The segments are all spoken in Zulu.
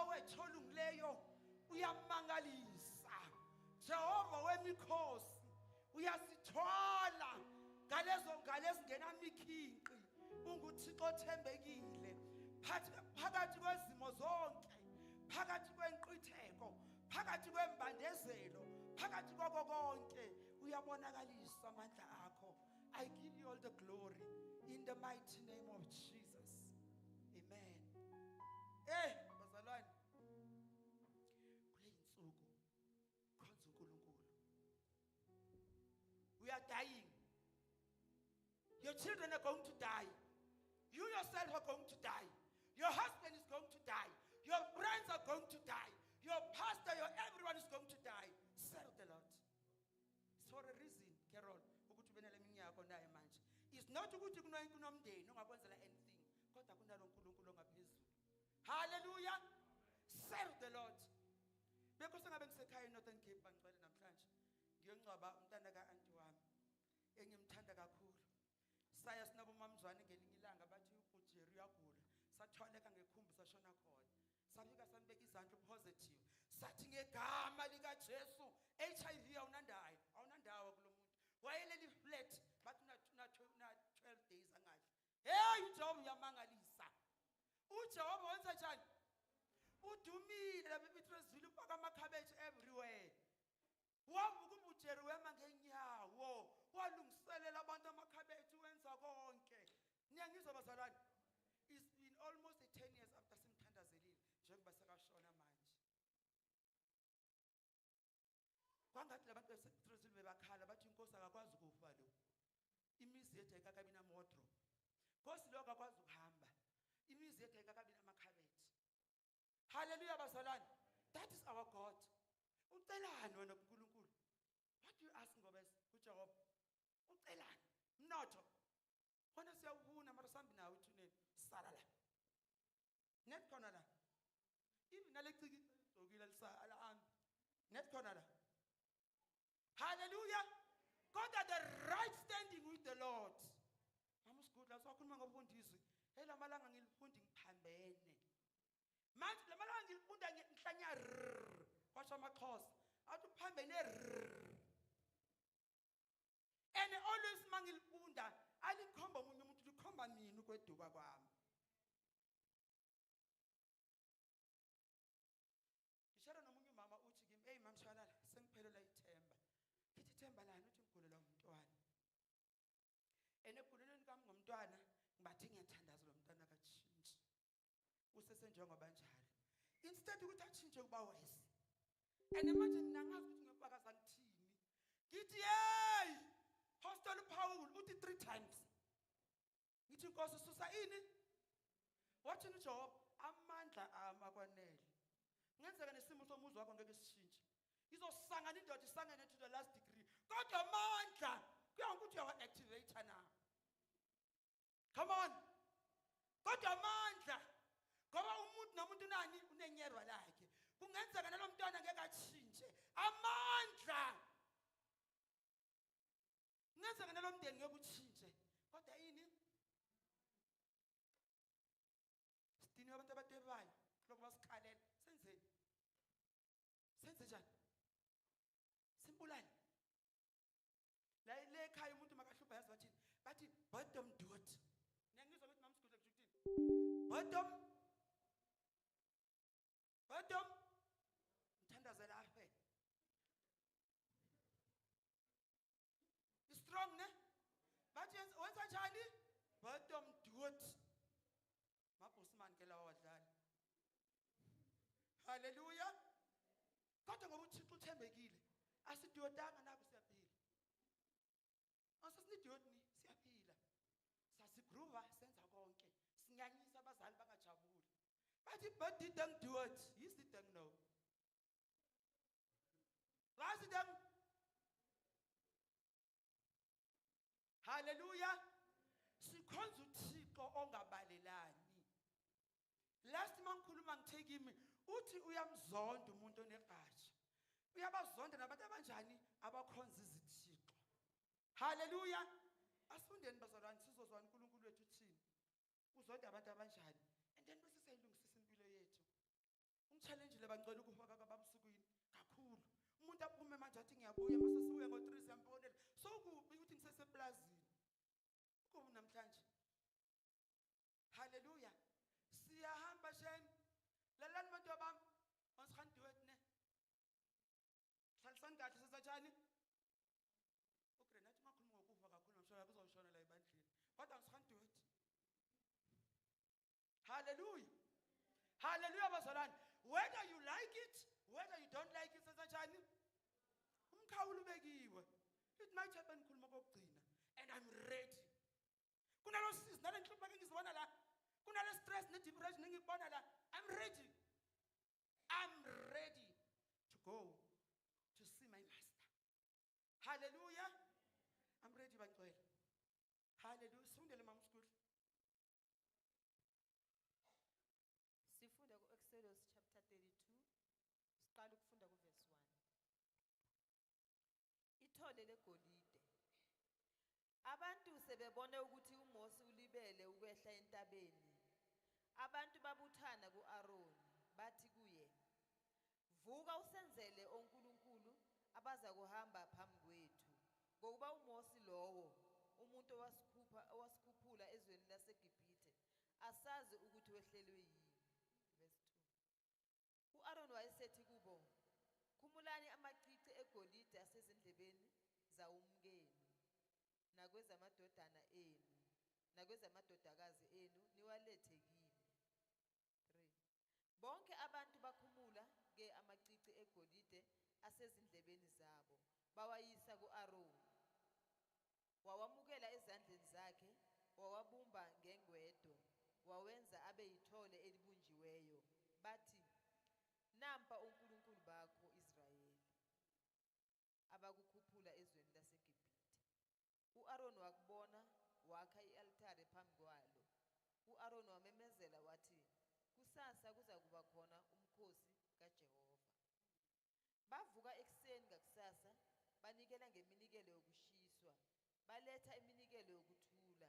Thixo wethu olungileyo uyamangalisa. Jehova wemikhosi uyasithwala ngalezo ngalo ezingenamikhinqi. UnguThixo othembekile phakathi kwezimo zonke, phakathi kwenqitheko, phakathi kwembandezelo, phakathi kwako konke uyabonakalisa amandla akho. I give you all the glory in the mighty name of Jesus. Amen. Bazalwane, kule insuku khonza uNkulunkulu. We are dying. Your children are going to die. You yourself are going to die. Your husband is going to die. Your friends are going to die. Your pastor, your everyone is going to die. Serve the Lord. It's for a reason, Carol, ukuthi ube nale minyaka onayo manje. It's not ukuthi kunomndeni ongakwenzela anything, kodwa kunalo uNkulunkulu ongaphezulu. Hallelujah. Serve the Lord. Bekho sengabe ngisekhaya eNorthern Cape bangcwele namhlanje. Ngiyongcwaba umntana ka-anti wami engimthanda kakhulu. Saya sinabo mamzwane ngelinye ilanga bathi uJerry uyagula. Sathwaleka ngekhumbi sashona khona. Safika sambeka izandla positive. Sathi ngegama lika Jesu HIV awunandawo, awunandawo kulo muntu. Wayeleli flat bathi una 12 days angadli. Hey, uJehova uyamangalisa. uJehova wenza njani? Udumile lapha ePetrosville ufaka amakhabeji everywhere. Wavuka uBujeri wema ngenyawo, walungiselela abantu amakhabeji, wenza konke. Niyangizwa bazalwane? It's been almost 10 years after simthandazelile njengoba sekashona manje. Kwangathi labantu basePetrosville bebakhala bathi inkosi akakwazi ukufa lo. Imizi yethu ayikakabi nama-wardrobe. Nkosi lo akakwazi ukuhamba. Imizi yethu ayikakabi namakhabethi. Hallelujah bazalwane. That is our God. Ucelani wena kuNkulunkulu? What do you ask ngobese kuJehova? Ucelani? Mnotho. Wona siyawubuna mara sambi nawe ethuneni. Sala la. Net khona la. Even nale ciki igcokile lisala. Net khona la. Hallelujah. God at the right standing with the Lord. Mama usigudla sakhuluma ngobufundisi. Hey lamalanga ngilifunda ngiphambene. Manje lamalanga ngilifunda ngihlanya r. Kwasho amaXhosa. Athi uphambene r. And always mangilifunda alikhomba omunye umuntu likhomba mina ukweduka kwami. Ngishara nomunye umama uthi kimi, "Hey mama Shabalala, sengiphelelwa ithemba." Ngithi ithemba lani? Uthi ngigulelwa umntwana. And ekugulelweni kwami ngomntwana ngibathe ngiyathandaza lo mntwana akatshintshi. Usesenjengoba njalo. Instead ukuthi atshintshe kuba worse. And manje mina ngazi ukuthi ngiyofakaza ngithini. Ngithi hey, Apostle Paul uthi 3 times. Ngithi Nkosi susa ini? Wathini uJehova? Amandla ami akwanele. Kungenzeka nesimo somuzi wakho ngeke sishintshe. Izosangana indoda isangene to the last degree. Kodwa amandla kuya ngokuthi uyawa-activate na. Come on. Kodwa amandla ngoba umuntu nomuntu nani unenyerwa lakhe. Kungenzeka nalo mntwana ngeke atshintshe. Amandla. Kungenzeka nalo mndeni ngeke utshintshe. Kodwa yini? Sidinwe abantu abatebayo lokho basikhalela. Senzeni? Senze njani? Simbulale. La le ekhaya umuntu makahlupha yazi bathini? Bathi bottom dot. Niyangizwa ukuthi mamsigudle kusho ukuthini? Bottom. Bottom. Mthandazela afe. Strong ne? Bathi wenza njani? Bottom dot. Mabhosman ke lawa wadlala. Hallelujah. Kodwa ngoba uThixo uthembekile, asidiyotanga naku siyaphila. Asasinidiyoti ni siyaphila. Sasigroova senza konke. Sinyanyisa abazali bangajabuli. Bathi but die ding dood. Hier is die ding nou. Waar is die ding? Hallelujah. Sikhonza uThixo ongabalelani. Last mangikhuluma ngithe kimi uthi uyamzonda umuntu onegatsha. Uyabazonda nabantu abanjani abakhonza izithixo. Hallelujah. Asifundeni bazalwane sizozwana uNkulunkulu wethu uthini. Uzonda abantu abanjani. And then bese siyayilungisisa impilo yethu. Ungi-challenge bangcwele ukufa kababusukwini kakhulu. Umuntu aphume manje athi ngiyabuya, mase sibuya ngo-3 siyamfonela. Sowukuphi? Ukuthi ngiseseplazini. Kubi namhlanje. Hallelujah. Siyahamba shame. Lalani bantu bami. Ons gaan dood, né? Hlalisani kahle, sesatshani? UGrenat ungakhuluma ngokufa kakhulu, ngimshona kuzoshona la ebandleni. Kodwa ons gaan dood. Hallelujah. Hallelujah bazalwane. Whether you like it, whether you don't like it, sesatshani? Umkhawulo ubekiwe. It might happen khuluma kokugcina, and I'm ready. Kunalo sizi nale nhlupheko engizibona la. Kunale stress ne depression engikubona la. I'm ready. I'm ready to go to see my master. Hallelujah. I'm ready bangcwele. Hallelujah. Sifundele mama uSikhulu. Sifunda ku-Exodus chapter 32, siqala ukufunda kuverse 1. Ithole legolide. Abantu sebebone ukuthi uMose ulibele ukwehla entabeni. Abantu babuthana kuAroni bathi kuye, "Vuka usenzele onkulunkulu abaza kuhamba phambi kwethu, ngokuba uMose lowo umuntu owasikhuphula ezweni laseGibhithe asazi ukuthi wehlelwe yini." Verse 2. UAron wayesethi kubo, "Khumulani amacici egolide asezindlebeni zawomkenu nakwezamadodana enu nakwezamadodakazi enu, niwalethe kimi." 3. Bonke abantu bakhumula ke amacici egolide asezindlebeni zabo, bawayisa kuAroni. Wawamukela ezandleni zakhe, wawabumba ngengwedo, wawenza abe yithole elibunjiweyo. Bathi, "Nampa onkulunkulu bakho Israyeli abakukhuphula ezweni laseGibhithe." UAron wakubona, wakha ialtare phambi kwalo. UAron wamemezela wathi, "Kusasa kuzakuba khona umkhosi kaJehova." Bavuka ekuseni ngakusasa, banikela ngeminikelo yokushiswa, baletha iminikelo yokuthula.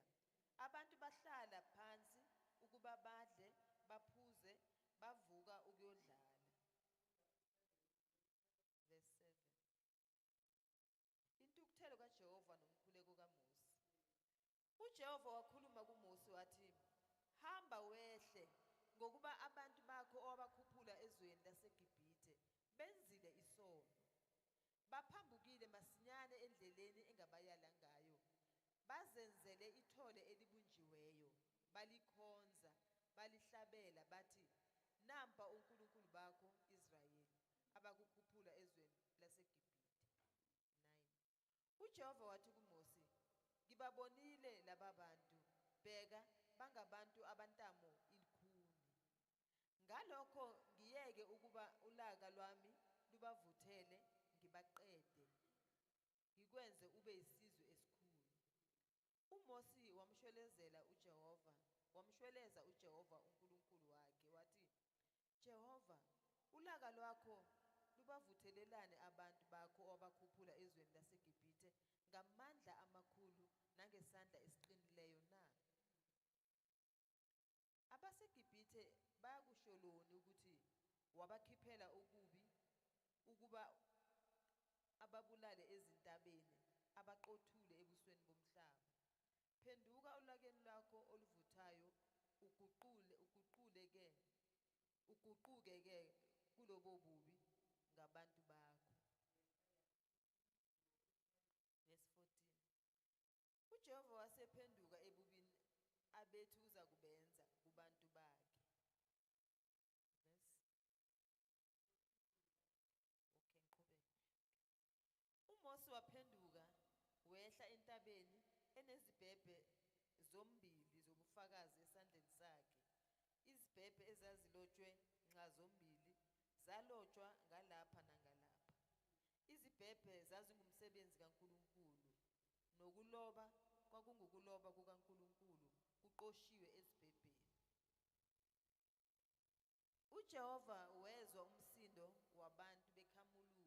Abantu bahlala phansi ukuba badle, baphuze, bavuka ukuyodlala. Verse 7. Intukuthelo kaJehova nomkhuleko kaMose. UJehova wakhuluma kuMose wathi, "Hamba wehle, ngokuba abantu bakho owabakhuphula ezweni laseGibhithe benzile isono. Baphambukile masinyane endleleni engabayala ngayo. Bazenzele ithole elibunjiweyo, balikhonza, balihlabela bathi, 'Nampa onkulunkulu bakho Israyeli abakukhuphula ezweni laseGibhithe.'" 9. UJehova wathi kuMose, "Ngibabonile laba bantu, bheka bangabantu abantamo ilukhuni. Ngalokho ngiyeke ukuba ulaka lwami lubavuthele, ngibaqede, ngikwenze ube isizwe esikhulu." UMose wamshwelezela uJehova uNkulunkulu wakhe wathi, "Jehova, ulaka lwakho lubavuthelelani abantu bakho owabakhuphula ezweni laseGibhithe ngamandla amakhulu nangesandla esiqinileyo na? AbaseGibhithe bayakusholoni ukuthi wabakhiphela okubi ukuba ababulale ezintabeni, abaqothule ebusweni bomhlaba? Phenduka olakeni lwakho oluvuthayo, uguquke-ke kulobo bubi ngabantu bakho." Verse 14. UJehova wasephenduka ebubini abethi uzakubenza kubantu bakhe. Verse Okay, ngiqhubeke. UMose waphenduka wehla entabeni enezibhebhe zombili zobufakazi esandleni sakhe. Izibhebhe ezazilotshwe nxa zombili, zalotshwa ngalapha nangalapha. Izibhebhe zazingumsebenzi kaNkulunkulu, nokuloba kwakungukuloba kukaNkulunkulu kuqoshiwe ezibhebheni. UJehova wezwa umsindo wabantu bekhamuluka,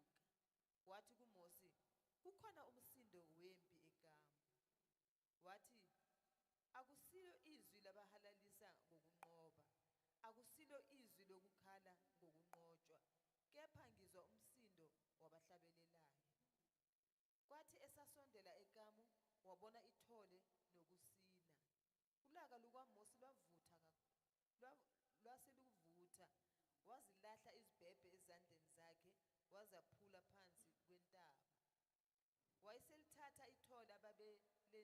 wathi kuMose, "Kukhona umsindo wempi ekamu." Wathi, "Akusilo izwi labahalalisa ngokunqoba, akusilo izwi lokukhala ngokunqoba." Kepha ngizwa umsindo wabahlabelelayo. Kwathi esasondela ekamu, wabona ithole nokusina. Ulaka lukaMose lwase luvutha, wazilahla izibhebhe ezandleni zakhe, wazaphula phansi kwentaba. Wayeselithatha ithole ababelenzile,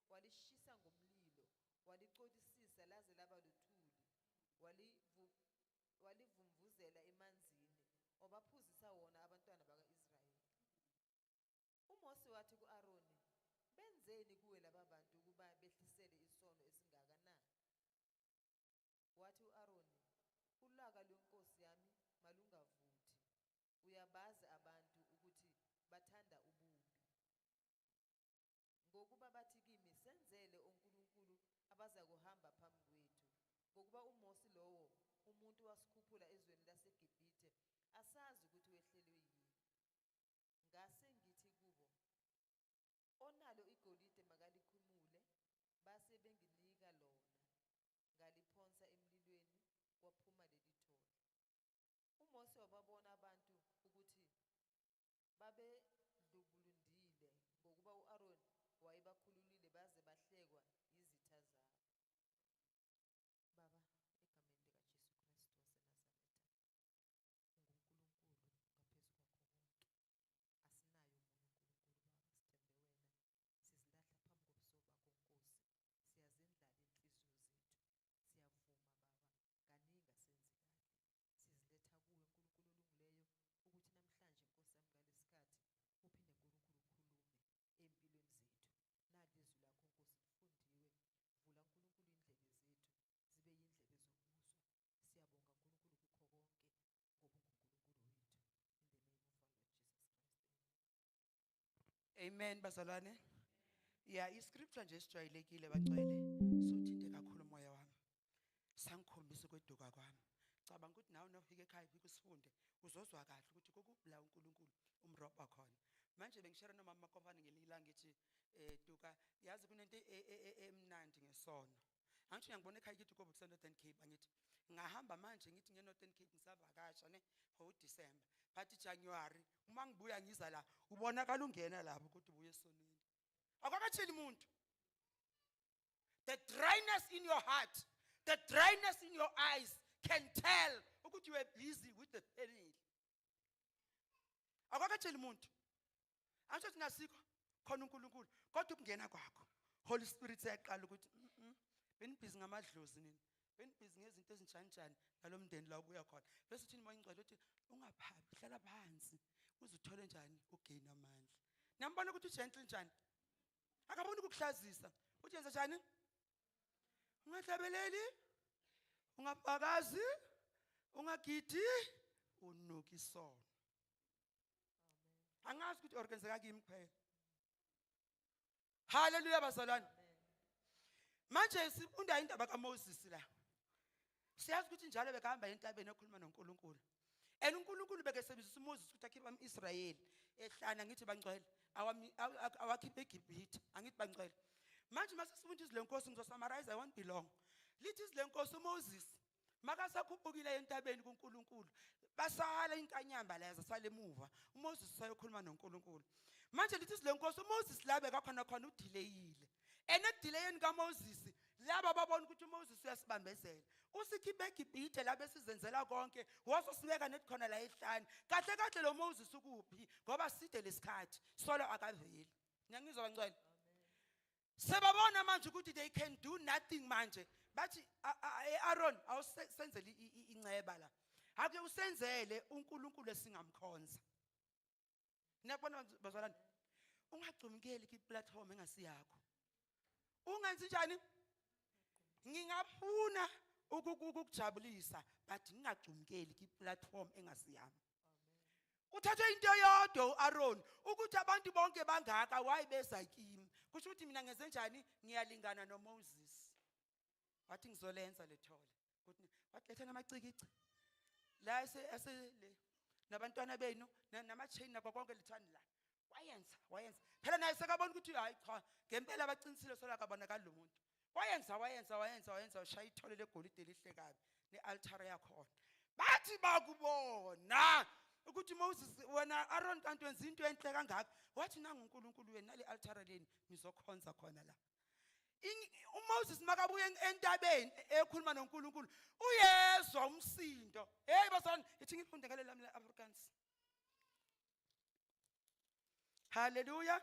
walishisa ngomlilo, walicolisisa laze laba luthuli, walivumvuzela emanzini, wabaphuzisa wona abantwana baka-Israyeli. UMose wathi ku-Aroni, "Benzeni kuwe laba bantu ukuba behlisele isono esingaka na?" Wathi u-Aroni, "Ulaka lwenkosi yami malungavuthi, uyabazi abantu ukuthi bathanda ububi. Ngokuba bathi kimi, 'Senzele onkulunkulu abazakuhamba phambi kwethu.' Ngokuba uMose lowo umuntu wasikhuphula ezweni laseGibhithe, asazi ukuthi wehlelwe yini." Ngase ngithi kubo, 'Onalo igolide makalikhumule.' Base benginika lona, ngaliphonsa emlilweni, kwaphuma leli thole." UMose wababona abantu ukuthi babedlubulundile, ngokuba u-Aroni wayebakhululile baze bahlekwa yizitha zabo. Baba, egameni likaJesu Kristu waseNazaretha, unguNkulunkulu ngaphezu kwakho konke. Asinaye omunye uNkulunkulu, Baba, sithembe wena. Sizilahla phambi kobuso bakho, Nkosi. Siyazendlala inhliziyo zethu. Siyavuma, Baba, kaningi asenzi kahle. Siziletha kuwe, Nkulunkulu olungileyo, ukuthi namhlanje, Nkosi yami, ngalesikhathi uphinde, Nkulunkulu, ukhulume empilweni zethu. Nali izwi lakho, Nkosi, lifundiwe. Vula, Nkulunkulu, indlebe zethu zibe yindlebe zokuzwa. Siyabonga, Nkulunkulu, kukho konke, ngoba unguNkulunkulu wethu. In the name of our Lord Jesus Christ. Amen. Amen, bazalwane. Ya, iscripture nje esijwayelekile, bangcwele, sothinte kakhulu umoya wami. Sangikhombisa ukweduka kwami. Cabanga ukuthi nawe nofika ekhaya ufike usifunde, uzozwa kahle ukuthi kokuphi la uNkulunkulu umrobha khona. Manje bengishare nomama Makopane ngelinye ilanga, ngithi duka, yazi kunento emnandi ngesono. Angisho ngiyangibona ekhaya kithi kobe kuse Northern Cape, angithi ngahamba manje ngithi nge Northern Cape ngisavakasha ne for uDecember, but January uma ngibuya ngiza la, ubonakala ungena lapho ukuthi ubuye esonweni, akwakatsheli umuntu. The dryness in your heart, the dryness in your eyes can tell ukuthi you are busy with the family. Akwakatsheli umuntu. Angisho ukuthi nasikho khona uNkulunkulu, kodwa ukungena kwakho, Holy Spirit siyaqala ukuthi benibhizi ngamadlozi nini, benibhizi ngezinto ezinjani njani nalomndeni la ubuya khona. Bese uthini Moya Ingcwele? Uthi ungaphaphi, hlala phansi uze uthole njani, ugain amandla. Niyambona ukuthi ugentle njani, akaboni ukukuhlazisa. Uthi yenza njani? Ungahlabeleli, ungafakazi, ungagidi, unuka isono. Angazi ukuthi orgenzeka kimi kuphela. Haleluya, bazalwane. Manje sifunda indaba kaMoses la. Siyazi ukuthi njalo bekahamba entabeni ekhuluma noNkulunkulu, and uNkulunkulu bekesebenzisa uMoses ukuthi akhiphe ama-Israyeli ehlana, ngithi bangcwele, awakhiphe eGibhithe, angithi bangcwele? Manje mase sifunda izwi lenkosi, ngizosummarize, I won't be long. Lithi izwi lenkosi, uMoses makasakhuphukile entabeni kuNkulunkulu, basala inkanyamba la, zasala emuva. uMoses usayokhuluma noNkulunkulu. Manje lithi izwi lenkosi, uMoses la bekakhona khona udelayile, and ekudelayeni kaMoses laba babona ukuthi uMoses uyasibambezela, usikhiphe eGibhithe la besizenzela konke, wasosibeka nethi khona la ehlane. Kahle kahle lo Moses ukuphi? Ngoba side lesikhathi solo akaveli. Ngiyangizwa, bangcwele? Sebabona manje ukuthi they can do nothing. Manje bathi, "Aaron, awusenzele inceba la, ake usenzele uNkulunkulu esingamkhonza." Niyabona, bazalwane, ungagcumkeli kiplatform engasiyakho. Ungenzi njani? Ngingafuna ukukujabulisa, but ngingagcumkeli kiplatform engasiyami. Uthathwe into eyodwa uAaron ukuthi abantu bonke bangaka, why beza kimi? Kusho ukuthi mina ngenze njani? Ngiyalingana noMoses. Wathi ngizolenza lethole. Kuthi wathi letha namacikici la ese le nabantwana benu nama-chain nakho konke, lethani la. Wayenza, wayenza phela naye sekabona ukuthi hayi cha, ngempela abaqinisile, sola akabonakali lo muntu. Wayenza, wayenza, wayenza, wayenza, washaya ithole legolide elihle kabi ne-altare yakhona. Bathi bakubona ukuthi Moses wena Aaron kanti wenza into enhle kangaka, wathi nangu uNkulunkulu wenu nale altare leni nizokhonza khona la. UMoses makabuye entabeni ekhuluma noNkulunkulu uyezwa umsindo. Hey bazalwane, ithi ngifunde ngale lami le-Afrikaans. Hallelujah.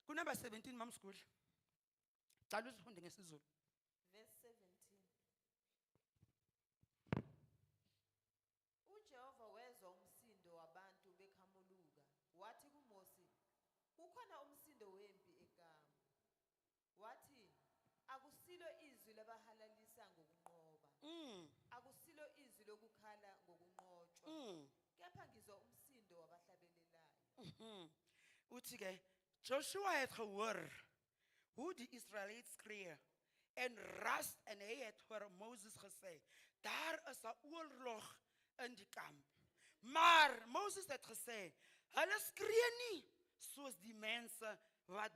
Kunumber 17 mamsgudla. Cala uzifunde ngesiZulu. Verse 17. UJehova wezwa umsindo wabantu bekhamuluka, wathi kuMose, Kukhona umsindo wempi ekamu. Wathi, Akusilo izwi labahalalisa ngokunqoba. Akusilo izwi lokukhala ngokunqotshwa. Kepha ngizwa umsindo wabahlabelelayo. Uthi ke Joshua het gehoor hoe die Israeliete skree en ras en hy het vir Moses gesê, daar is 'n oorlog in die kamp. Maar Moses het gesê, hulle skree nie soos die mense wat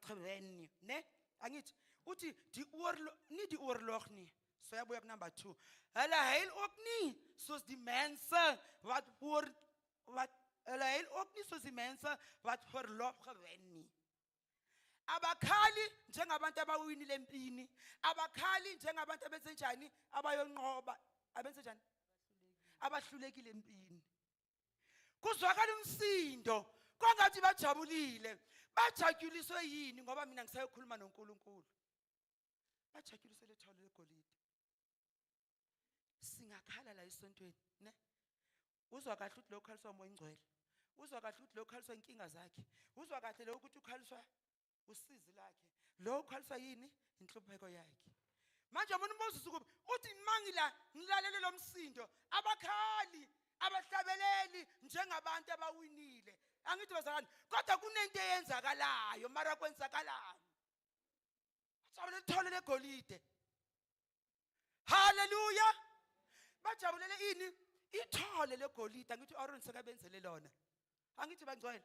gewen nie, né? Angithi uthi die oorlog, nie die oorlog nie. So yabuya ku number 2. Hulle huil ook nie soos die mense wat voor wat hulle huil ook nie soos die mense wat verlof gewen nie. Abakhali njengabantu abawinile empini, abakhali njengabantu abenze njani, abayonqoba, abenze njani, abahlulekile empini. Kuzwakala umsindo kwangathi bajabulile. Bajabuliswe yini? Ngoba mina ngisayokhuluma noNkulunkulu. Bajabuliswe lethole legolide. Singakhala la esontweni, ne? Uzwa kahle ukuthi lo ukhaliswa umoya ingcwele, uzwa kahle ukuthi lo ukhaliswa inkinga zakhe, uzwa kahle lo ukuthi ukhaliswa usizi lakhe, lo ukhaliswa yini, inhlupheko yakhe. Manje umuntu uMoses ukuba uthi mangila ngilalele lo msindo, abakhali abahlabeleli njengabantu abawinile. Angithi bazalwane, kodwa kunento eyenzakalayo. Mara kwenzakalani? Bajabulele ithole legolide. Haleluya! Bajabulele ini? Ithole legolide. Angithi uAaron sekabenzele lona. Angithi bangcwele.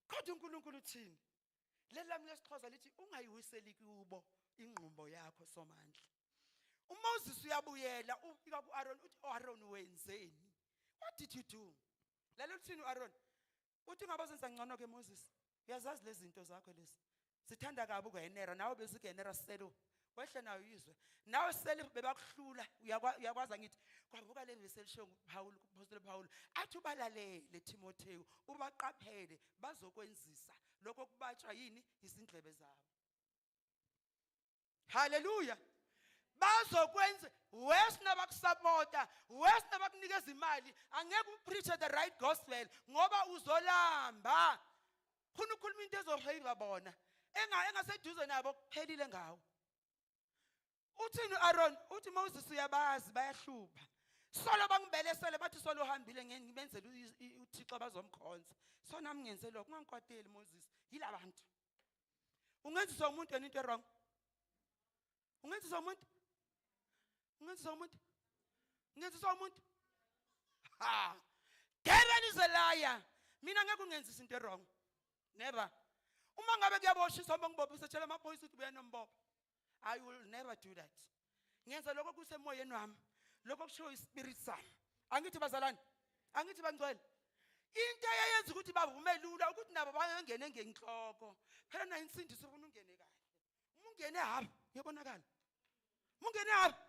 Kodwa uNkulunkulu uthini? Leli lami lesiXhosa lithi ungayiwiseli kubo ingqumbo yakho somandla. uMoses uyabuyela ufika kuAaron uthi uAaron wenzeni? What did you do? Lalela uthini uAaron? Uthi ungabozenza ngcono ke Moses. Uyazazi lezi zinto zakho lezi. Sithanda kabi ukuhenera nawe besigenera selo. Wehle nayo izwe. Nawe sele bebakuhlula uyakwazi angithi kwavuka le vesi elisho nguPaul kuPostoli Paul athi ubalalele Timotheo ubaqaphele bazokwenzisa lokho kubatshwa yini izindlebe zabo. Haleluya. Bazokwenza worse nabakusupporta, worse nabakunikeza imali, angeke upreach the right gospel ngoba uzolamba. Khona ukhuluma into ezohayila bona. Engaseduze nabo kuphelile ngawo. Uthini uAaron? Uthi Moses uyabazi bayahlupha. Solo bangibelesele bathi solo uhambile ngibenzele uThixo bazomkhonza. So nami ngenze lokho ungangikwateli Moses. Yilabantu. Ungenziswa umuntu yena into wrong. Ungenziswa umuntu? Ungenziswa umuntu? Ungenziswa umuntu? Ha! Devil is a liar. Mina ngeke ungenzise into wrong. Never. Uma ngabe kuyaboshiswa uma ngibopha tshela amaphoyisa ukuthi buya nombopha. I will never do that. Ngenza lokho kusemoyeni wami. Lokho kushiwo ispirit sami. Angithi bazalwane. Angithi bangcwele. Into eyenza ukuthi bavume lula ukuthi nabo bayongena ngenhloko. Phela nayo insindiso ufuna ungene kahle. Uma ungene hapha uyabonakala. Uma ungene hapha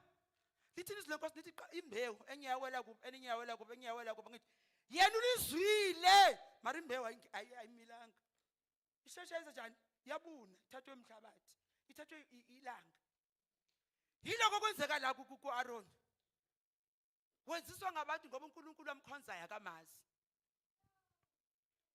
lithi izwi lenkosi lithi imbewu enye yawela kuphi enye yawela kuphi enye yawela kuphi ngithi yena ulizwile mara imbewu ayimilanga. Isheshe yenze njani? Yabuna, ithathwe emhlabathi, ithathwe ilanga. Yiloko kwenzeka la ku-Aaron. Wenziswa ngabantu ngoba uNkulunkulu amkhonzayo akamazi.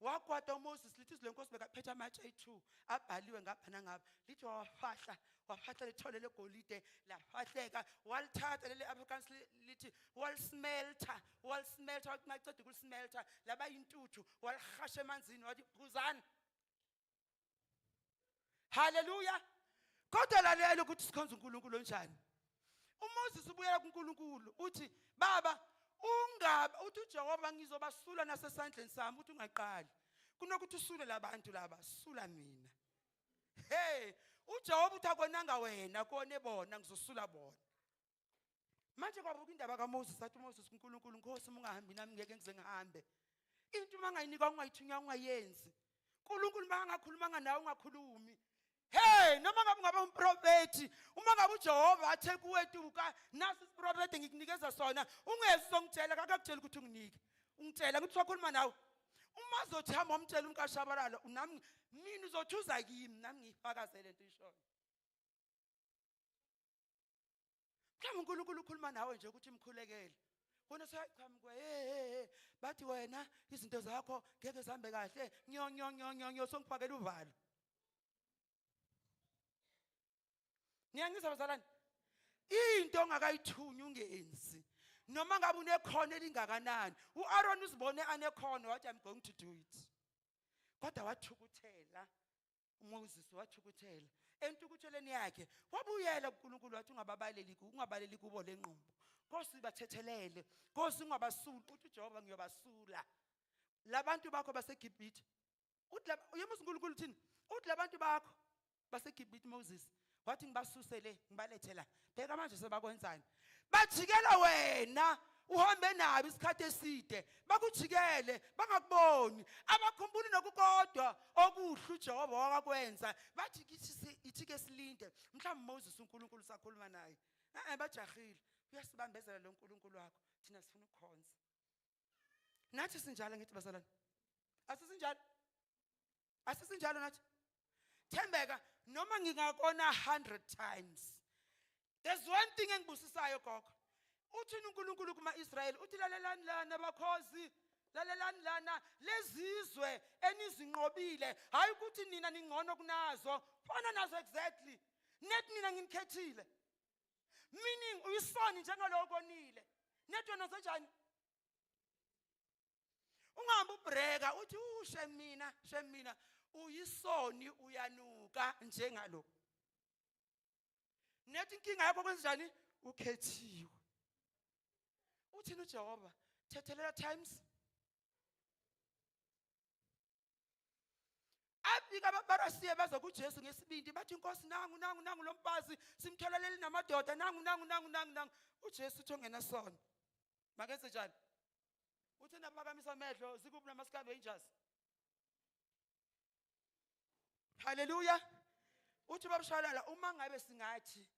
Wakwata uMoses lithi izwi lenkosi bekaphethe amatshe ayi-2 abhaliwe ngapha nangapha lithi wawafahla wafahla lithole legolide lafahleka walithatha leli Afrikaans lithi walismelter walismelter wathi maceda ukulismelter laba yintuthu walihasha emanzini wathi phuzani. Haleluya. Kodwa lalela ukuthi sikhonza uNkulunkulu onjani. uMoses ubuyela kuNkulunkulu uthi baba ungaba uthi uJehova ngizobasula nasesandleni sami uthi ungaqali kunokuthi usule labantu laba sula mina. Hey uJehova uthi akonanga wena kone bona ngizosula bona. Manje kwabuka indaba kaMoses, athi uMoses kuNkulunkulu, Nkosi, uma ungahambi nami ngeke ngize ngihambe. Into uma ungayinikwa ungayithunywa ungayenzi. uNkulunkulu uma angakhulumanga nawe ungakhulumi. Hey, noma ngabe ungaba umprofethi, uma ngabe uJehova athe kuwe tuka, nasi isiprofethi ngikunikeza sona, ungezi uzongitshela, akakutsheli ukuthi unginike. Ungitshela ngithi wakhuluma nawe. Uma uzothi hamba umtshela umkashabalala, nami mina uzothi uza kimi, nami ngiyifakazele lento ishoyo. Mhlawumbe uNkulunkulu ukhuluma nawe nje ukuthi mkhulekele. Wena usayachamuka hey hey hey bathi wena izinto zakho ngeke zihambe kahle nyo nyo nyo nyo nyo songifakela uvalo. Niyangizwa bazalwane? Into ongakayithunywa ungenzi. Noma ngabe unekhono elingakanani. UAaron uzibone anekhono wathi I'm going to do it. Kodwa wathukuthela uMoses wathukuthela. Entukuthelweni yakhe wabuyela kuNkulunkulu wathi ungababaleli ungabaleli kubo lenqumbo. Nkosi bathethelele. Nkosi ungabasuli. Uthi uJehova ngiyobasula. Labantu bakho baseGibhithe. Uthi uyemusa uNkulunkulu uthini? Uthi labantu bakho baseGibhithe Moses wathi ngibasuse le ngibalethe la. Bheka manje sebakwenzani? Bajikela wena uhambe nabo isikhathi eside bakujikele bangakuboni abakhumbuli nokukodwa okuhle uJehova wakakwenza bathi kithi ithi ke silinde mhlawumbe Moses uNkulunkulu sakhuluma naye eh bajahile uyasibambezela lo nkulunkulu wakho thina sifuna ukukhonza nathi sinjalo ngithi bazalwane asisinjalo asisinjalo nathi thembeka noma ngingakona 100 times there's one thing engibusisayo gogo uthini uNkulunkulu kuma-Israyeli uthi lalelani lana bakhozi lalelani lana lezizwe enizinqobile hayi ukuthi nina ningcono kunazo fana nazo exactly net nina nginikhethile meaning uyisoni njengaloko konile net wena senjani ungahambi ubreka uthi ushe mina she mina uyisoni uyanuka njengalo nethi inkinga yakho kwenzenjani ukhethiwe uthini uJehova thethelela times afika abafarasiye baza kuJesu ngesibindi bathi inkosi nangu nangu nangu lo mfazi simtholaleli namadoda nangu nangu nangu nangu nangu uJesu uthi ongenasono makenze njani uthi naphakamisa amehlo zikuphi nama-scavengers haleluya uthi babushalala uma ngabe singathi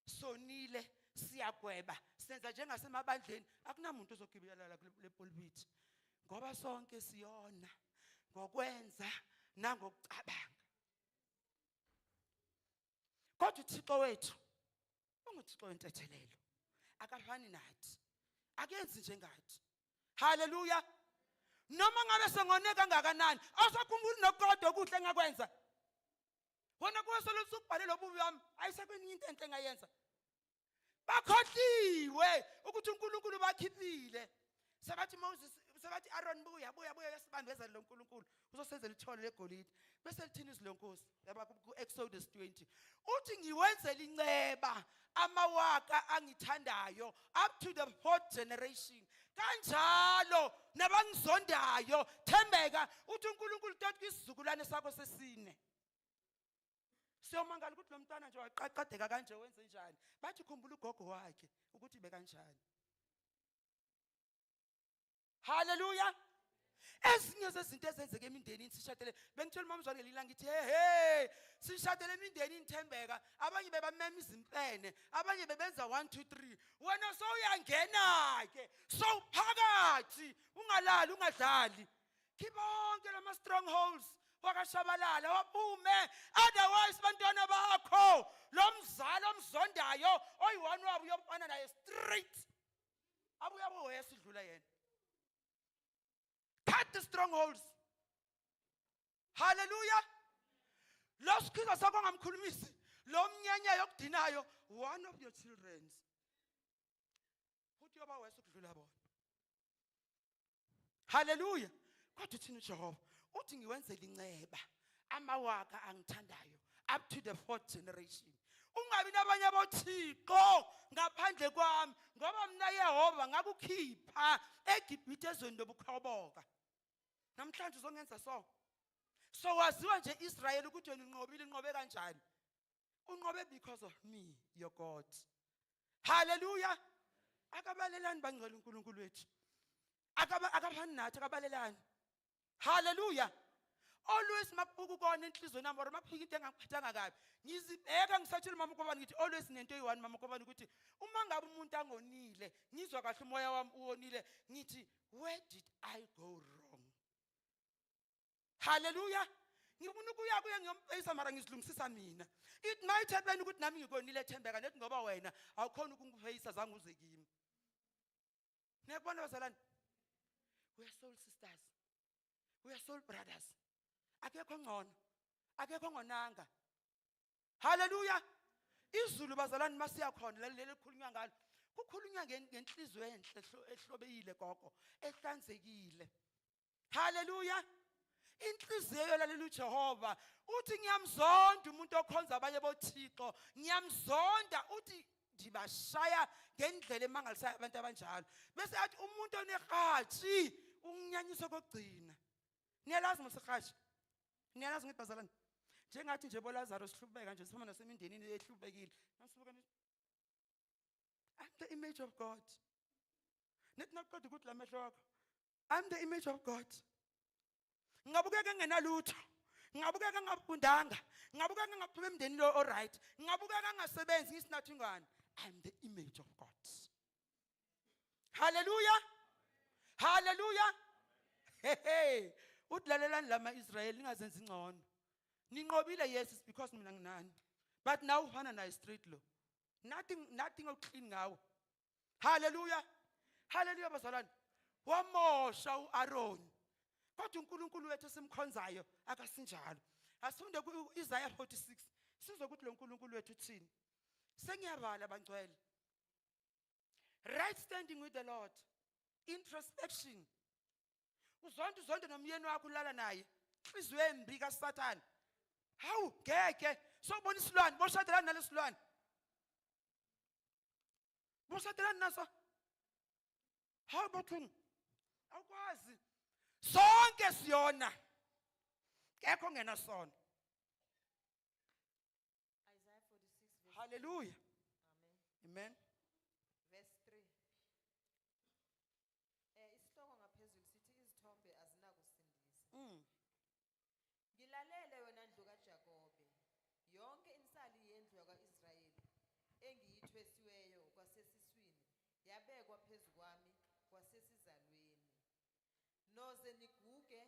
sonile siyagweba senza njengasemabandleni akunamuntu ozogibelala kule pulpit ngoba sonke siyona ngokwenza nangokucabanga kodwa uThixo wethu unguThixo wentethelelo akafani nathi akenzi njengathi haleluya noma ngabe sengone kangakanani awusakhumbuli nokukodwa okuhle engakwenza wona kuwe solo usubhale lobubi wami ayisekweninye into enhle engayenza bakhohliwe ukuthi uNkulunkulu bakhiphile sebathi Moses sebathi Aaron buya buya buya yasibambezela lo nkulunkulu uzosenzela ithole legolide bese lithini izwi lenkosi yaba ku-Exodus 20 uthi ngiwenzela inceba amawaka angithandayo up to the fourth generation kanjalo nabangizondayo thembeka uthi uNkulunkulu toti kwisizukulwane sakho sesine siyomangala ukuthi lo mntwana nje waqaqadeka kanje wenze njani bathi khumbula ugogo wakhe ukuthi bekanjani haleluya ezinye zezinto ezenzeka emindenini sishadele bengitshela umama uzwane ngelinye ilanga ngithi he he sishadele emindenini thembeka abanye bebamema izimpene abanye bebenza 1 2 3 wena sowuyangena-ke sowuphakathi ungalali ungadlali khipha onke lama strongholds wakashabalala waphume otherwise bantwana bakho lo mzali omzondayo oyi-one wabo uyofana naye straight abuye abe wesa idlula yena cut the strongholds haleluya lo sikhiza sakho ongamkhulumisi lo mnyanya yokudinayo one of your children futhi yoba wesa ukudlula bona haleluya kodwa uthini uJehova uthi ngiwenzela inceba amawaka angithandayo up to the fourth generation ungabi nabanye abothixo ngaphandle kwami ngoba mina Yehova ngakukhipha eGibhithe ezweni lobukhoboka namhlanje uzongenza so so waziwa nje Israel ukuthi wena unqobile unqobe kanjani unqobe because of me your God hallelujah. Akabalelani bangcwele uNkulunkulu wethu. Akafani nathi akabalelani. Hallelujah. Always makubuka ukona enhlizweni yami or makufika into engangiphathanga kabi. Ngizibheka ngisatshela mama Kobani ngithi always nento eyi-one mama Kobani ukuthi uma ngabe umuntu angonile ngizwa kahle umoya wami uwonile ngithi where did I go wrong? Hallelujah. Ngifuna ukuya kuye ngiyompeyisa mara ngizilungisisa mina. It might happen ukuthi nami ngikonile Thembeka nethi ngoba wena awukhona ukungipeyisa zange uze kimi. Niyakubona bazalwane? We are soul sisters. We are soul brothers. Akekho ngcono. Akekho ngonanga. Hallelujah. Izulu bazalwane masiya khona leli likhulunywa ngalo. Kukhulunywa ngenhliziyo enhle ehlobeyile gogo, ehlanzekile. Haleluya. Inhliziyo yolalela uJehova uthi ngiyamzonda umuntu okhonza abanye boThixo, ngiyamzonda uthi ndibashaya ngendlela emangalisayo abantu abanjalo. Bese athi umuntu onehathi unginyanyisa kokugcina. Niyalazi mosirhashi? Niyalazi ngithi bazalwane? Njengathi nje boLazaro sihlubeka nje sifana nasemindenini ehlubekile. Nasibuka I'm the image of God. Nithi nakuqeda ukuthi lamehlo wakho I'm the image of God. Ngingabukeka ngingenalutho. Ngingabukeka ngingafundanga. Ngingabukeka ngingaphuma emndenini lo oright. Ngingabukeka ngingasebenzi ngisinathi ingane. I'm the image of God. Hallelujah. Hallelujah. Hey hey. Uthi lalelani lama Israel ningazenzi ngcono. Ninqobile yes it's because mina nginani. But now ufana naye straight lo. Nothing nothing oclean ngawo. Haleluya. Haleluya bazalwane. Wamosha uAron. Kodwa uNkulunkulu wethu esimkhonzayo akasinjalo. Asifunde kuIsaiah 46. Sizwe ukuthi lo nkulunkulu wethu uthini. Sengiyabala bangcwele. Right standing with the Lord. Introspection. Uzonda uzonda nomyeni wakho ulala naye. Inhliziyo embi kaSathane. Hawu ngeke sobona isilwane boshadelana nalesilwane. Boshadelani naso? Hawu bathuni. Awukwazi. Sonke siyona. Kekho ongenasono. Isaiah 46 verse Hallelujah. Amen. Amen. Verse 3. Eh isihloko ngaphezulu sithi izithombe azinakusindisa. Ngilalele wena ndlu kaJakobe, yonke insali yendlu yakwa-Israyeli engiyithwesiweyo kwasesiswini yabekwa phezu kwami kwasesizalweni. Noze niguge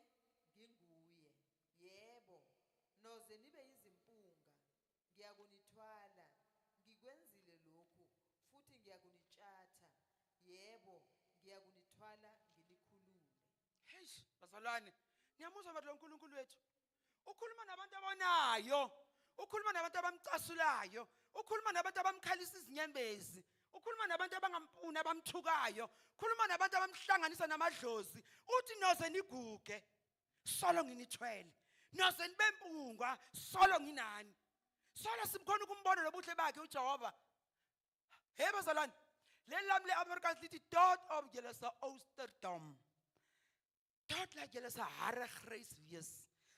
nginguye, yebo, noze nibe yizimpunga, ngiyakunithwala, ngikwenzile lokhu, futhi ngiyakunitshatha, yebo, ngiyakunithwala nginikhulule. Eish, bazalwane, niyamuzwa bathi lo nkulunkulu wethu ukhuluma nabantu abonayo, ukhuluma nabantu abamcasulayo, ukhuluma nabantu abamkhalisa izinyembezi, ukhuluma nabantu abangampuni abamthukayo, ukhuluma nabantu abamhlanganisa namadlozi, uthi noze niguge solo nginithwele, noze nibe mpungwa solo nginani. Solo simkhona ukumbona lobuhle bakhe uJehova. Hey bazalwane, leli lami le-Afrikaans lithi tot op julle se ouderdom. Tot laat julle se hare grys wees,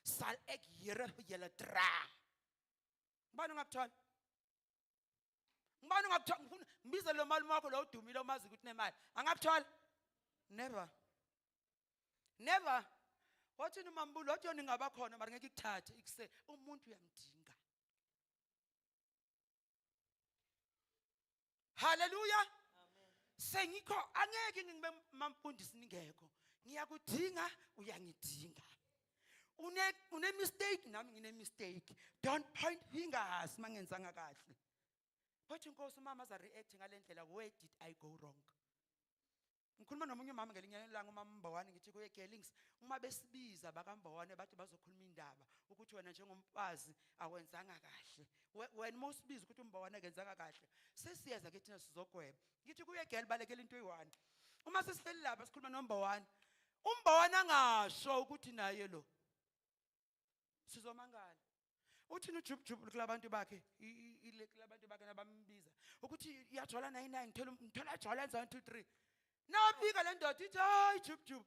sal ek Here vir julle dra. Ngubani ongakuthola? Ngubani ongakuthola? Ngifuna ngibize lo malume wakho lo udumile omazi ukuthi nemali. Angakuthola? Never. Never. Wathini umambulo wathi yona ingaba khona mara ngeke ikuthathe ikuse umuntu uyamdinga. Haleluya. Sengikho angeke ngibe mamfundisi ningekho. Ngiyakudinga uyangidinga. Une une mistake nami ngine mistake. Don't point fingers mangenzanga kahle. Bathi inkosi umama aza react ngalendlela where did I go wrong? Ngikhuluma nomunye umama ngelinye ilanga umama Mbowane ngithi kuye Gelings uma besibiza bakaMbowane bathi bazokhuluma indaba ukuthi wena njengomfazi awenzanga kahle wena uma usibiza ukuthi uMbowane akenzanga kahle sesiyeza ke thina sizogweba ngithi kuye girl balekela into eyi-one uma sesihleli lapha sikhuluma noMbowane uMbowane angasho ukuthi naye lo sizomangala uthini ujubujubu kulabantu bakhe ile kulabantu bakhe nabambiza ukuthi iyajola 99 ngithola ngithola jola enza 1 2 3 nafika le ndoda ithi hayi jubujubu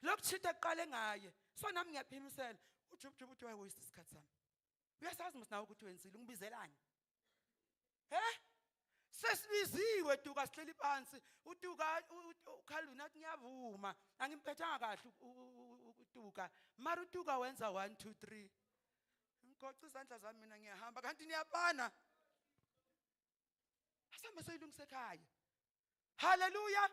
lokuchitha kuqale ngaye so nami ngiyaphimisela ujubujubu uthi wayewaste isikhathi sami uyasazi mos nawe ukuthi wenzile ungibizelani he Sesibiziwe Duka, sihleli phansi. UDuka uCalvin athi ngiyavuma, angimphethanga kahle uDuka, mara uDuka wenza 1 2 3. Ngigoqa izandla zami mina ngiyahamba, kanti niyabana. Asambe soyilungisa ekhaya. Haleluya.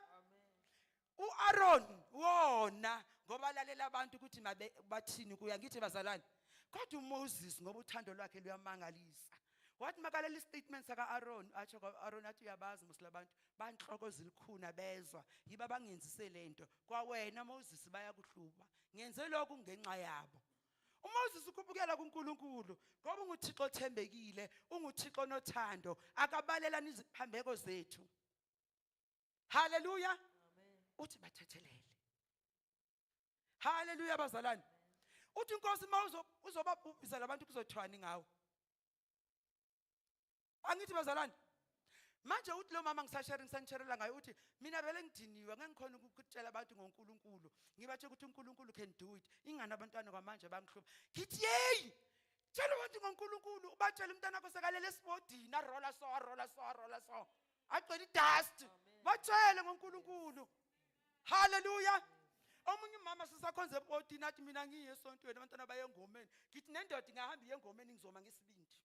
UAaron wona ngoba lalela abantu ukuthi mabe bathini kuya, ngithi bazalwane. Kodwa uMoses ngoba uthando lwakhe luyamangalisa, wathi makalela istatement saka Aaron, atsho kwa Aaron athi uyabazi mos labantu banhloko zilikhuna bezwa yiba bangenzise lento kwawena Moses bayakuhluba, ngenze lokhu ngenxa yabo. UMoses ukhuphukela kuNkulunkulu ngoba unguThixo othembekile, unguThixo onothando, akabalelani iziphambeko zethu. Haleluya. Uthi bathethelele. Haleluya bazalwane. Uthi inkosi uma uzobabhubhisa labantu kuzothwani ngawe? Angithi bazalwane. Manje uthi lo mama ngisashare ngisanisharela ngayo, uthi mina vele ngidiniwe, ngeke ngikhona ukutshela abantu ngoNkulunkulu, ngibatshela ukuthi uNkulunkulu can do it, ingane abantwana kwamanje bangihlupha. Ngithi yeyi, tshela abantu ngoNkulunkulu, ubatshele umntana wakho sekalele esibodini, arola so, arola so, arola so, agcwele idust, batshele ngoNkulunkulu. Haleluya. Omunye umama sisakhonza ebodini athi mina ngiye esontweni, abantwana baye engomeni. Ngithi nendoda ingahamba iye engomeni, ngizoma ngesibindi.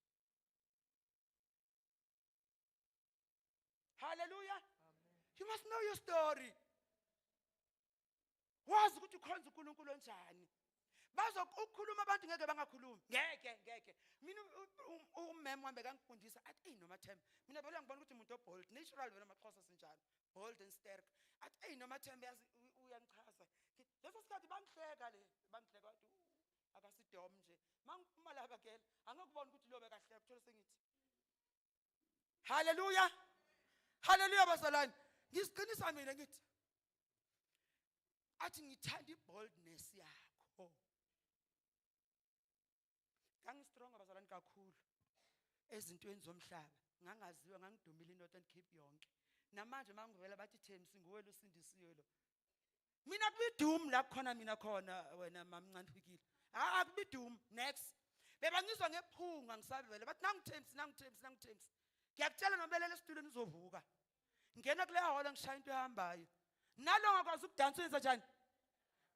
Hallelujah. You must know your story. Wazi ukuthi ukhonza uNkulunkulu onjani. Bazokukhuluma abantu ngeke bangakhulumi. Ngeke, ngeke. Mina umem wami bekangifundisa athi ey noma Themba. Mina vele ngibona ukuthi umuntu obold, natural vele amaXhosa sinjalo. Bold and sterk. Athi ey noma Themba yazi uyangichaza. Leso sikhathi bangihleka le, bangihleka wathi akasidom nje. Mangiphuma lapha gela, angikubona ukuthi lo bekahleka, uthola sengithi Haleluya. Haleluya bazalwane. Ngisiqinisa mina ngithi athi ngithanda iboldness yakho. Ngangistrong bazalwane kakhulu ezintweni zomhlaba. Ngangaziwa, ngangidumile iNorthern Cape yonke. Namanje mangivela bathi Themsi nguwe lo sindisiwe lo. Mina kubidum la khona mina khona wena mamncane fikile. Ah kubidum next. Bebangizwa ngephunga ngisavele bathi nangu Themsi, nangu Themsi, nangu Themsi. Ngiyakutshela nobelele esitulweni uzovuka. Ngena kule hall ngishaya into ehambayo. Nalo ngakwazi ukudansa wenza njani?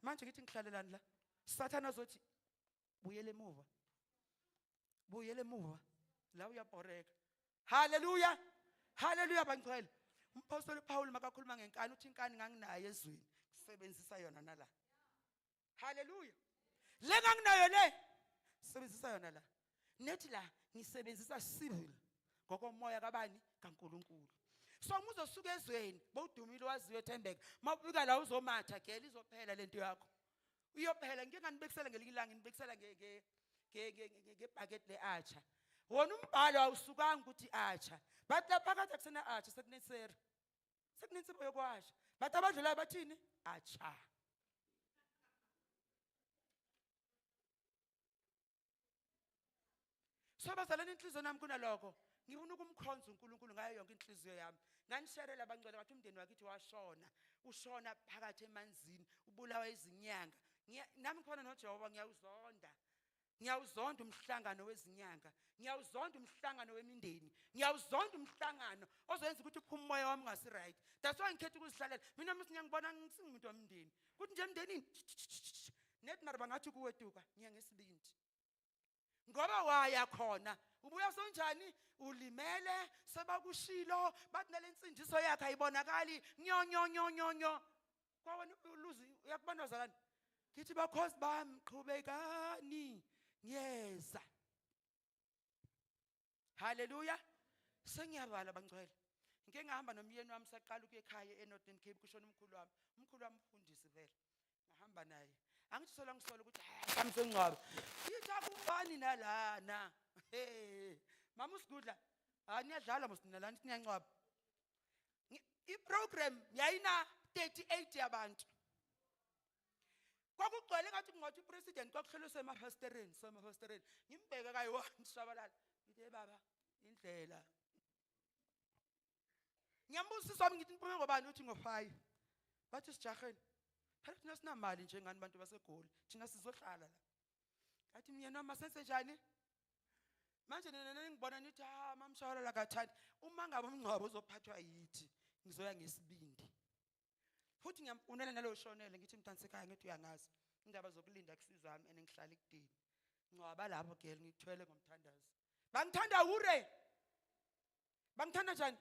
Manje ngithi ngihlalelani la? Sathana azothi buyele emuva. Buyele emuva. La uyabhoreka. Haleluya. Haleluya bangcwele. Umpostoli Paul makakhuluma ngenkani uthi inkani nganginayo ezweni. Kusebenzisa yona nala. Haleluya. Le nganginayo le sebenzisa yona la. Nethi la ngisebenzisa civil ngokomoya kabani kaNkuluNkulu. So uma uzosuka ezweni bowudumile waziwe ethembeka, mawufika la uzomatha gela izophela lento yakho. Iyophela. Ngike nganibekisela ngelinye ilanga, nibekisela ngebhakethi le-atsha. Wona umbhalo awusukanga ukuthi atsha, bathi la phakathi akusena atsha, sekuneseri, sekunensipho yokwasha. Bathi abadlulayo bathini? Atsha. So bazalwane, inhliziyo nami kunalokho ngifuna ukumkhonza uNkulunkulu ngayo yonke inhliziyo yami. Nganisherela abangcwele bathi umndeni wakithi washona, ushona phakathi emanzini, ubulawa izinyanga. Nami khona noJehova ngiyawuzonda, ngiyawuzonda umhlangano wezinyanga, ngiyawuzonda umhlangano wemindeni, ngiyawuzonda umhlangano ozoyenza ukuthi uphume umoya wami ungasi right. That's why ngikhetha ukuzihlalela mina. Mase ngiyangibona ngisingumuntu womndeni kuthi nje emndenini nethi mara bangathi kuwe Duka, ngiya ngesibindi ngoba waya khona ubuya sonjani ulimele, sebakushilo bathi nalensindiso yakhe ayibonakali, nyo nyo nyo nyo nyo kwawena uluzi uyakubona bazalwane. Ngithi bakhosi bami qhubekani, ngiyeza. Haleluya. Sengiyabala bangcwele. Ngike ngahamba nomyeni wami saqala ukuya ekhaya eNorthern Cape, kushona umkhulu wami. Umkhulu wami umfundisi vele. Ngahamba naye. Angithi sola ngisola ukuthi hayi sami sengcwaba. Yithi akubani nalana. Hey, mama usigudla. Hayi niyadlala mos nina lana niyancwaba. I-program yayina 38 yabantu. Kwakugcwele ngathi kungathi upresident, kwakuhlelwe semafasitereni, semafasitereni. Ngimbheke kayi-one shabalala. Ngithe baba indlela. Ngiyambuzisa wami ngithi niphume ngobani, uthi ngo-5. Bathi sijaheni. Phela thina sinamali njengani bantu baseGoli. Thina sizohlala la. Ngathi myeni wami masenze njani? Manje nina ningibona nithi ha mamshawalala kathandi, uma ngabe umngcwabo uzophathwa yithi, ngizoya ngesibindi. Futhi ngiyamfunela nalowo shonele ngithi mntansekhaya ngithi uyangazi indaba zokulinda kusizami and ngihlala ekudeni. Ngcwaba lapho girl, ngikuthwele ngomthandazo. Bangithanda hure. Bangithanda njani?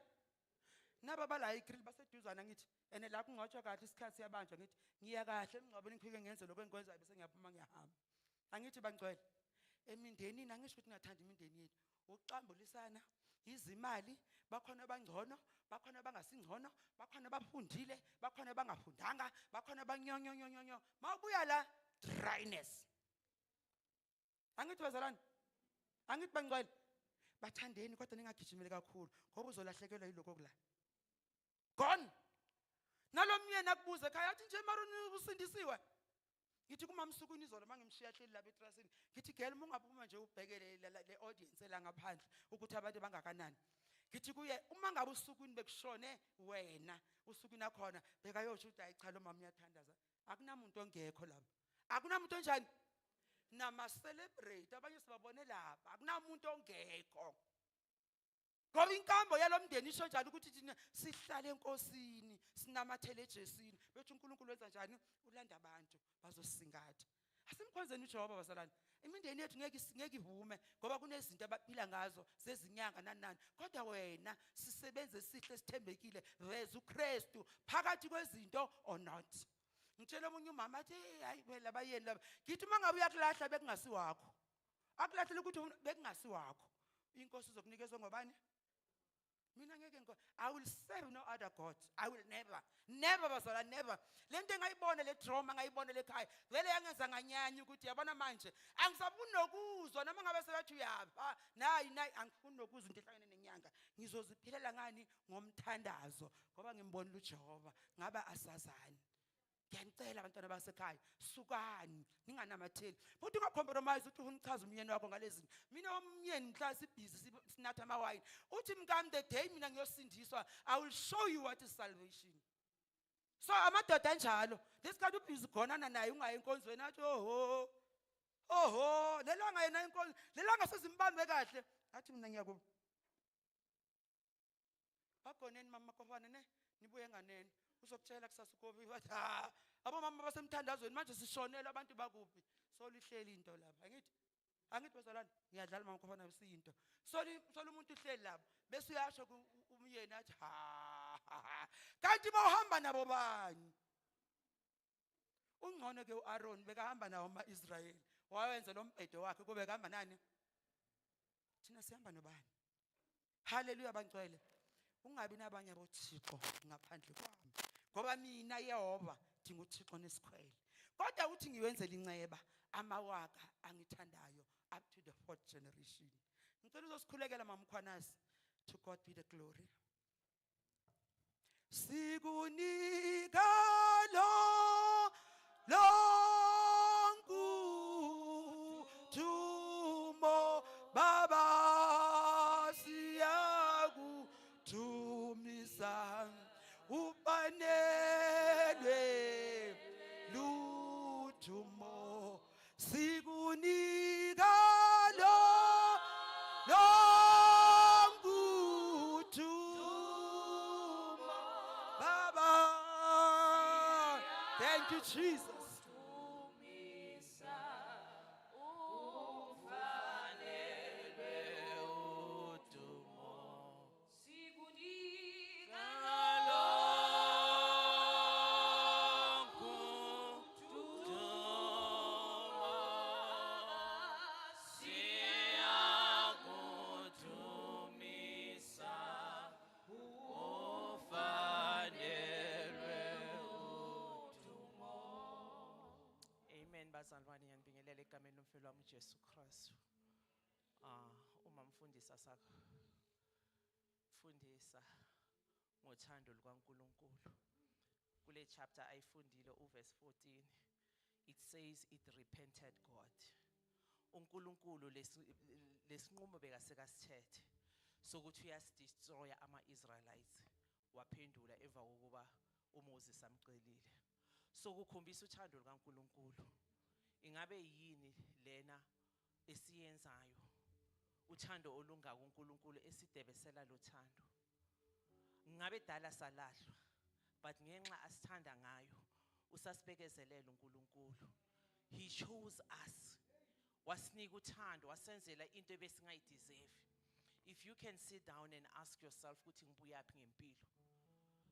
Naba bala igrill baseduzana ngithi ene la kungcwatshwa kahle isikhathi siyabanjwa ngithi ngiya kahle emngcwabeni ngifike ngenze lokho engikwenzayo bese ngiyaphuma ngiyahamba. Angithi bangcwele. Emindenini angisho ukuthi ngingathanda imindeni yethu. Ukuxambulisana izimali, bakhona abangcono, bakhona abangasingcono, bakhona abafundile, bakhona abangafundanga, bakhona abanyonyonyonyonyo. Mawubuya la dryness. Angithi bazalwane, angithi bangcwele, bathandeni kodwa ningagijimeli kakhulu ngoba uzolahlekelwa yiloko kula. Gone. Nalomyeni akubuze ekhaya athi nje mara usindisiwe. Ngithi kumamsukwini izolo mangimshiya hleli lapha etrasini, ngithi girl uma ungaphuma nje ubhekele le audience la ngaphandle ukuthi abantu bangakanani. Ngithi kuye uma ngabe usukwini bekushone wena, usukwini akhona bekayosho ukuthi hayi cha lo mama uyathandaza. Akunamuntu ongekho lapha. Akunamuntu onjani? Nama celebrate abanye sibabone lapha. Akunamuntu ongekho. Ngoba inkambo yalomndeni isho njalo ukuthi thina sihlale enkosini, sinamathele eJesini. Bethi uNkulunkulu wenza njani? Ulanda abantu bazosingatha. Asimkhonzeni uJehova bazalwane. Imindeni yethu ngeke ivume ngoba kunezinto abaphila ngazo zezinyanga nani nani. Kodwa wena sisebenze sihle sithembekile, veza uKristu phakathi kwezinto or not. Ngitshela omunye umama athi hey hayi phela abayeni laba. Ngithi uma ngabe uyakulahla bekungasiwakho. Akulahlele ukuthi bekungasiwakho. Inkosi izokunikezwa ngobani? Mina ngeke ngo I will serve no other God. I will never. Never bazala never. Lento engayibona le trauma ngayibona lekhaya. Vele yangenza nganyanya ukuthi yabona manje angisafuni nokuzwa noma ngabe sebathi uyapha. Nayi nayi angifuni nokuzwa into ehlangene nenyanga. Ngizoziphilela ngani ngomthandazo ngoba ngimbonile uJehova ngaba asazani. Ngiyanicela abantwana basekhaya, sukani ninganamatheli. Futhi ungacompromise ukuthi ufuna uchaza umyeni wakho ngalezi zinto. Mina umyeni mhla sibhizi sinatha amawayini. Uthi mkami the day mina ngiyosindiswa, I will show you what is salvation. So amadoda anjalo, lesikhathi ubhizi ugonana naye ungayi enkonzweni athi oho. Oho, lelanga yena inkonzo, lelanga sezimbambe kahle. Athi mina ngiyakuba. Bagoneni mama Kofane ne nibuye nganeni. Uzokutshela kusasa uKofi wathi ha abomama basemthandazweni manje sishonela abantu bakuphi. Solihleli into lapha. Angithi angithi bazalwane ngiyadlala mama Kofane siyinto. Soli soli umuntu uhleli lapha bese uyasho umyeni athi ha kanti bawuhamba nabo bani. Ungcono ke uAaron bekahamba nawo ama-Israyeli. Wawenza lo mbhedo wakhe kube kuhamba nani? Thina sihamba nobani? Haleluya bangcwele. Ungabi nabanye abothixo ngaphandle kwami. Ngoba mina Yehova ndinguThixo nesikhwele. Kodwa uthi ngiwenzela inceba amawaka angithandayo up to the fourth generation. Ngicela uzosikhulekela mamkhwanazi. To God be the glory. Sikunika lo lonke udumo Baba siyakudumisa ufanelwe ludumo sikunika lo lonke udumo Baba. Thank you Jesus. Amen bazalwane, ngiyanibingelela egameni lomfelo wami uJesu Kristu. Uma mfundisa sakufundisa ngothando lukaNkulunkulu. Kule chapter ayifundile uverse 14, it says it repented God. uNkulunkulu lesinqumo bekasekasithethe sokuthi uyasidestroya ama-Israelites, waphendula emva kokuba uMoses amcelile. So kukhombisa uthando lukaNkulunkulu. Ingabe yini lena esiyenzayo Uthando olungaka uNkulunkulu esidebesela lothando. Ngabe dala salahlwa, but ngenxa asithanda ngayo usasibekezelela uNkulunkulu. He chose us. Wasinika uthando, wasenzela into ebesingayideserve. If you can sit down and ask yourself ukuthi ngibuyaphi ngempilo.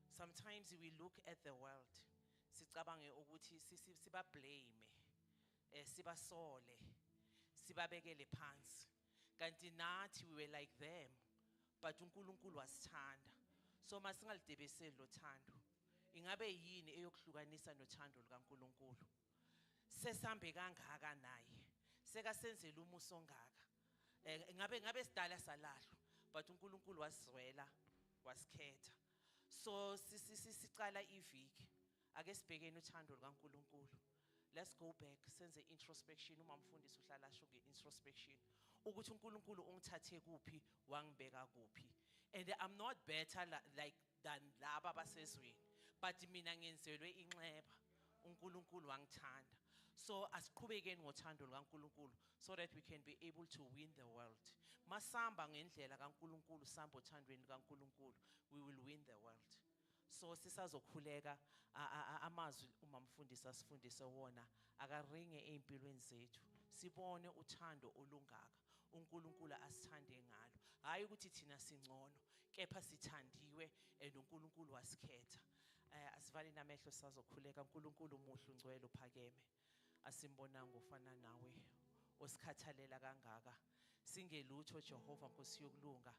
Sometimes we look at the world, sicabange ukuthi siba blame, sibasole, sibabekele phansi. Kanti nathi we were like them, but uNkulunkulu wasithanda. So masingalidebeseli lo thando. Ingabe yini eyokuhlukanisa nothando lukaNkulunkulu? Sesambe kangaka naye. Sekasenzela umusa ongaka. Ngabe sidala salahlwa, but uNkulunkulu wasizwela, wasikhetha. So sicala iviki. Ake sibhekeni uthando lukaNkulunkulu. Let's go back, senze introspection. Uma mfundisi uhlala asho nge-introspection ukuthi uNkulunkulu ungithathe kuphi, wangibeka kuphi, and I'm not better like than laba basezweni, but mina ngenzelwe inxeba, uNkulunkulu wangithanda. So asiqhubekeni ngothando lukaNkulunkulu so that we can be able to win the world. Masamba ngendlela kaNkulunkulu, samba othandweni lukaNkulunkulu, we will win the world. So sisazokhuleka, amazwi uma mfundisi asifundise wona akaringe empilweni zethu, sibone uthando olungaka uNkulunkulu asithande ngalo. Hayi ukuthi thina singcono, kepha sithandiwe and uNkulunkulu wasikhetha. Asivale namehlo, sazokhuleka. uNkulunkulu umuhle, ungcwele, uphakeme. Asimbonanga ufana nawe osikhathalela kangaka. Singelutho Jehova Nkosi yokulunga,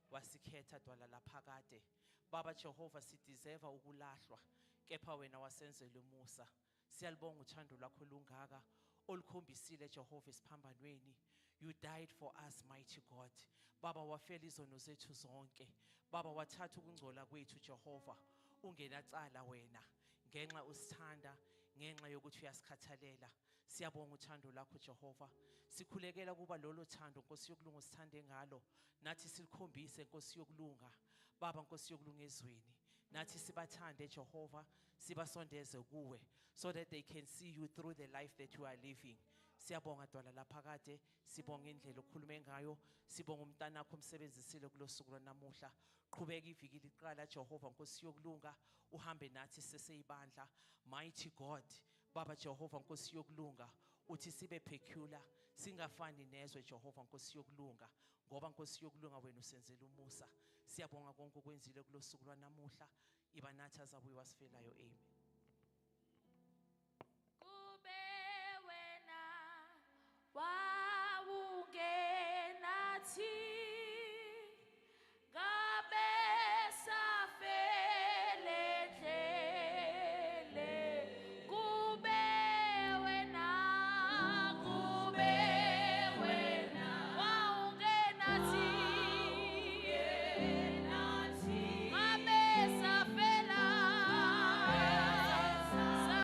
wasikhetha dwala laphakade. Baba Jehova, sideserve ukulahlwa, kepha wena wasenzela umusa. Siyalibonga uthando lwakho lungaka olukhombisile Jehova esiphambanweni. You died for us, mighty God. Baba, wafela izono zethu zonke. Baba, wathatha ukungcola kwethu Jehova, ungenacala wena, ngenxa usithanda, ngenxa yokuthi uyasikhathalela. Siyabonga uthando lakho Jehova. Sikhulekela kuba lolo thando Nkosi yokulunga usithande ngalo nathi silikhombise Nkosi yokulunga, Baba Nkosi yokulunga, ezweni. Nathi sibathande Jehova, sibasondeze kuwe so that they can see you through the life that you are living. Siyabonga dwala laphakade, sibonga indlela okhulume ngayo, sibonga umntanakho umsebenzisile kulosuku lwanamuhla. Qhubeka iviki liqala Jehova Nkosi yokulunga, uhambe nathi seseyibandla. Mighty God, Baba Jehova Nkosi yokulunga, uthi sibe peculiar, singafani nezwe Jehova Nkosi yokulunga, ngoba Nkosi yokulunga wena usenzela umusa. Siyabonga konke okwenzile kulosuku lwanamuhla. Iba nathi azabuye wasifelayo. Amen. Kube wena wawungenathi.